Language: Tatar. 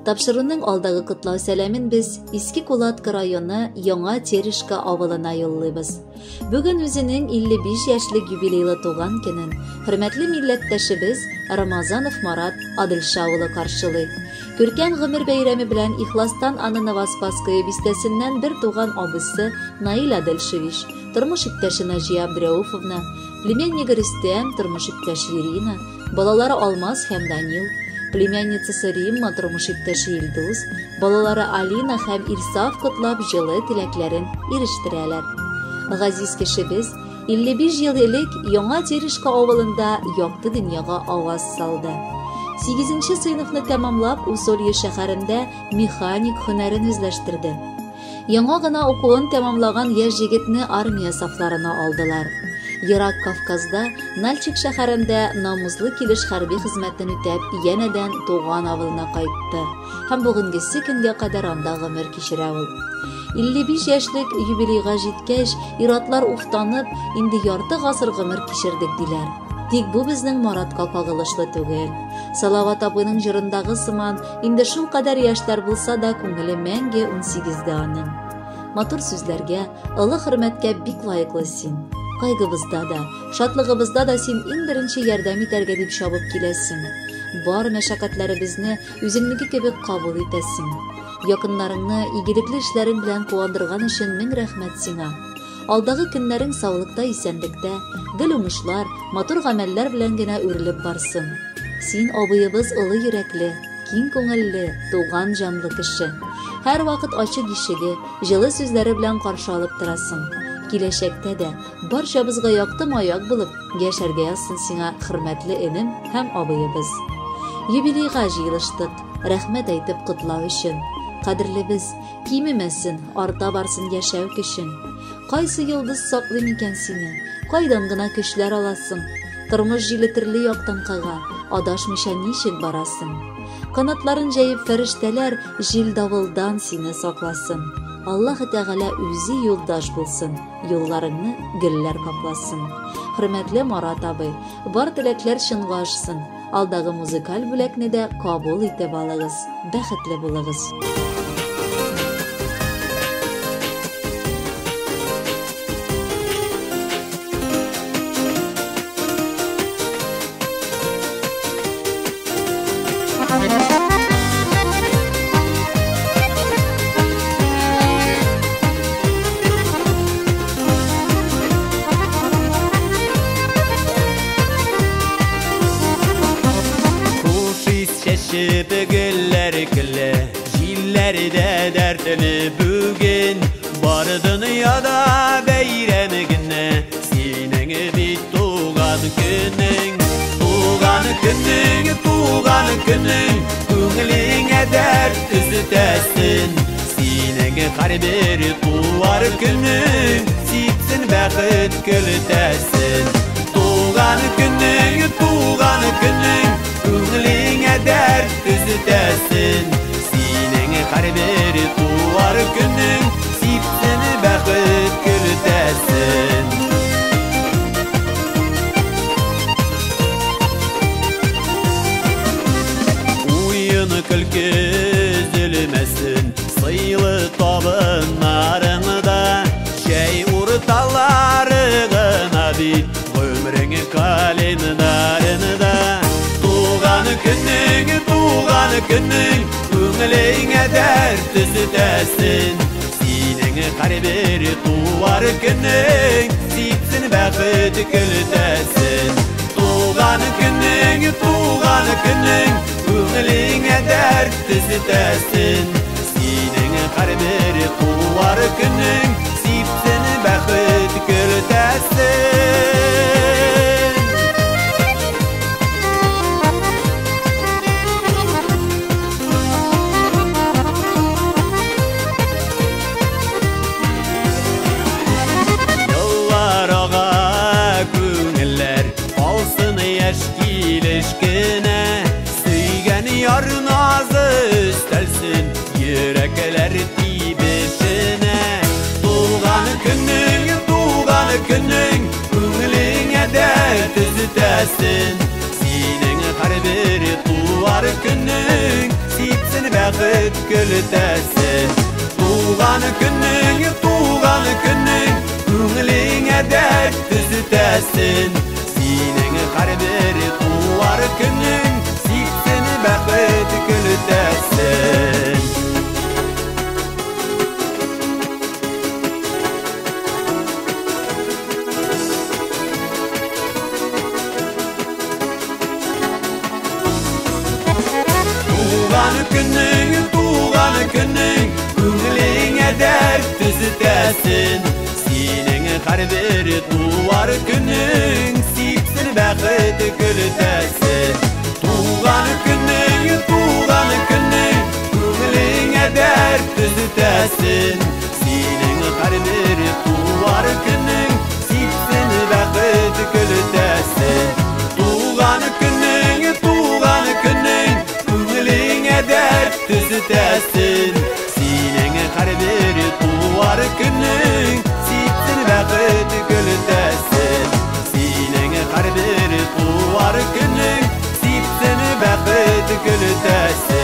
Тапшыруның алдагы котлау сәламен без Иске Кулатка районы Яңа Терешка авылына юллыйбыз. Бүген үзенең 55 яшьлек юбилейлы туган көнен хөрмәтле милләттәшебез Рамазанов Марат Адылша улы каршылый. Күркәм гомер бәйрәме белән ихластан аны Новоспасское бистәсеннән бер туган абысы Наил Адылшевич, тормыш иптәше Наҗия Абдрәуфовна, племяннигы Рөстәм, тормыш иптәше Ирина, балалары Алмаз һәм Данил, племянницасы Римма, тормыш иптәше Илдус, балалары Алина һәм Илсаф котлап җылы теләкләрен ирештерәләр. Газиз кешебез 55 ел элек Яңа Терешка авылында якты дөньяга аваз салды. 8 сыйныфны тәмамлап, Усолье шәһәрендә механик һөнәрен үзләштерде. Яңа гына укуын тәмамлаган яшь егетне армия сафларына алдылар. Ерак Кавказда, Нальчик шәһәрендә намуслы килеш хәрби хезмәтен үтәп, янәдән туган авылына кайтты. Һәм бүгенгесе көнгә кадәр анда гомер кичерә ул. 55 яшьлек юбилейга җиткәч, иратлар уфтанып, инде ярты гасыр гомер кичердек диләр. Тик бу безнең Маратка кагылышлы түгел. Салават абыйның җырындагы сыман, инде шул кадәр яшьләр булса да, күңеле мәңге 18-дә аның. Матур сүзләргә, олы хөрмәткә бик лаеклы син. Кайгыбызда да, шатлыгыбызда да син иң беренче ярдәм итәргә дип чабып киләсең. Бар мәшәкатьләребезне үзеңнеке кебек кабул итәсең. Якыннарыңны игелекле эшләрең белән куандырган өчен мең рәхмәт сиңа. Алдагы көннәрең саулыкта, исәнлектә, гел уңышлар, матур гамәлләр белән генә үрелеп барсын. Син абыебыз олы йөрәкле, киң күңелле, туган җанлы кеше. Һәрвакыт ачык ишеге, җылы сүзләре белән каршы алып торасың. Киләчәктә дә барчабызга якты маяк булып яшәргә язсын сиңа, хөрмәтле энем һәм абыебыз. Юбилейга җыелыштык, рәхмәт әйтеп котлау өчен. Кадерлебез, кимемәсен, арта барсын яшәү көчең. Кайсы йолдыз саклый микән сине? Кайдан гына көчләр аласың? Тормыш җиле төрле яктан кага, адашмыйча ничек барасың? Канатларын җәеп фәрештәләр җил-давылдан сине сакласын. Аллаһ Тәгалә үзе юлдаш булсын, юлларыңны гөлләр капласын. Хөрмәтле Марат абый, бар теләкләр чынга ашсын. Алдагы музыкаль бүләкне дә кабул итеп алыгыз. Бәхетле булыгыз. Чәчеп гөлләр көлә, җилләрдә дәртене бүген. Бар дөньяда бәйрәм генә, синең бит туган көнең. Туган көнең, туган көнең, күңелеңә дәрт өзетәсен. Синең һәрбер туар көнең, сипсен бәхет көлтәсен. Туган көнең, туган көнең, күңелеңә дәрт өзетәсен. Синең һәрбер туар көнең, сипсен бәхет көлтәсен. Уен көлке өзелмәсен, сыйлы табыннарыңда, чәй урталары гына бит, гомерең календарында. Туган көнең, туган көнең, күңелеңә дәрт өзетәсен. Синең һәрбер туар көнең, сипсен бәхет көлтәсен. Туган көнең, туган көнең, күңелеңә дәрт өзетәсен. Синең һәрбер туар көнең, сипсен бәхет көлтәсен. Еллар ага, күңелләр алсын яшь килеш кенә. Сөйгән яр назы өстәлсен, йөрәкләр тибешенә. Туган көнең, туган көнең, күңелеңә дәрт өзетәсен. Синең һәрбер туар көнең, сипсен бәхет бәхет көлтәсен. Туган көнең, туган көнең, күңелеңә дәрт төзетәсен. Синең һәрбер туар көнең, сипсен бәхет көлтәсен. Туган көнең, туган көнең, күңелеңә дәрт төзетәсен. Синең һәрбер туар көнең, сипсен бәхет көлтәсен. Туган көнең, туган көнең, күңелеңә дәрт төзетәсен. Синең һәрбер туар көнең, сипсен бәхет көлтәсен. Туган көнең, туган көнең, күңелеңә дәрт төзетәсен. Синең һәрбер туар көнең, сипсен бәхет көлтәсен. Синең һәрбер туар көнең, сипсен бәхет көлтәсен.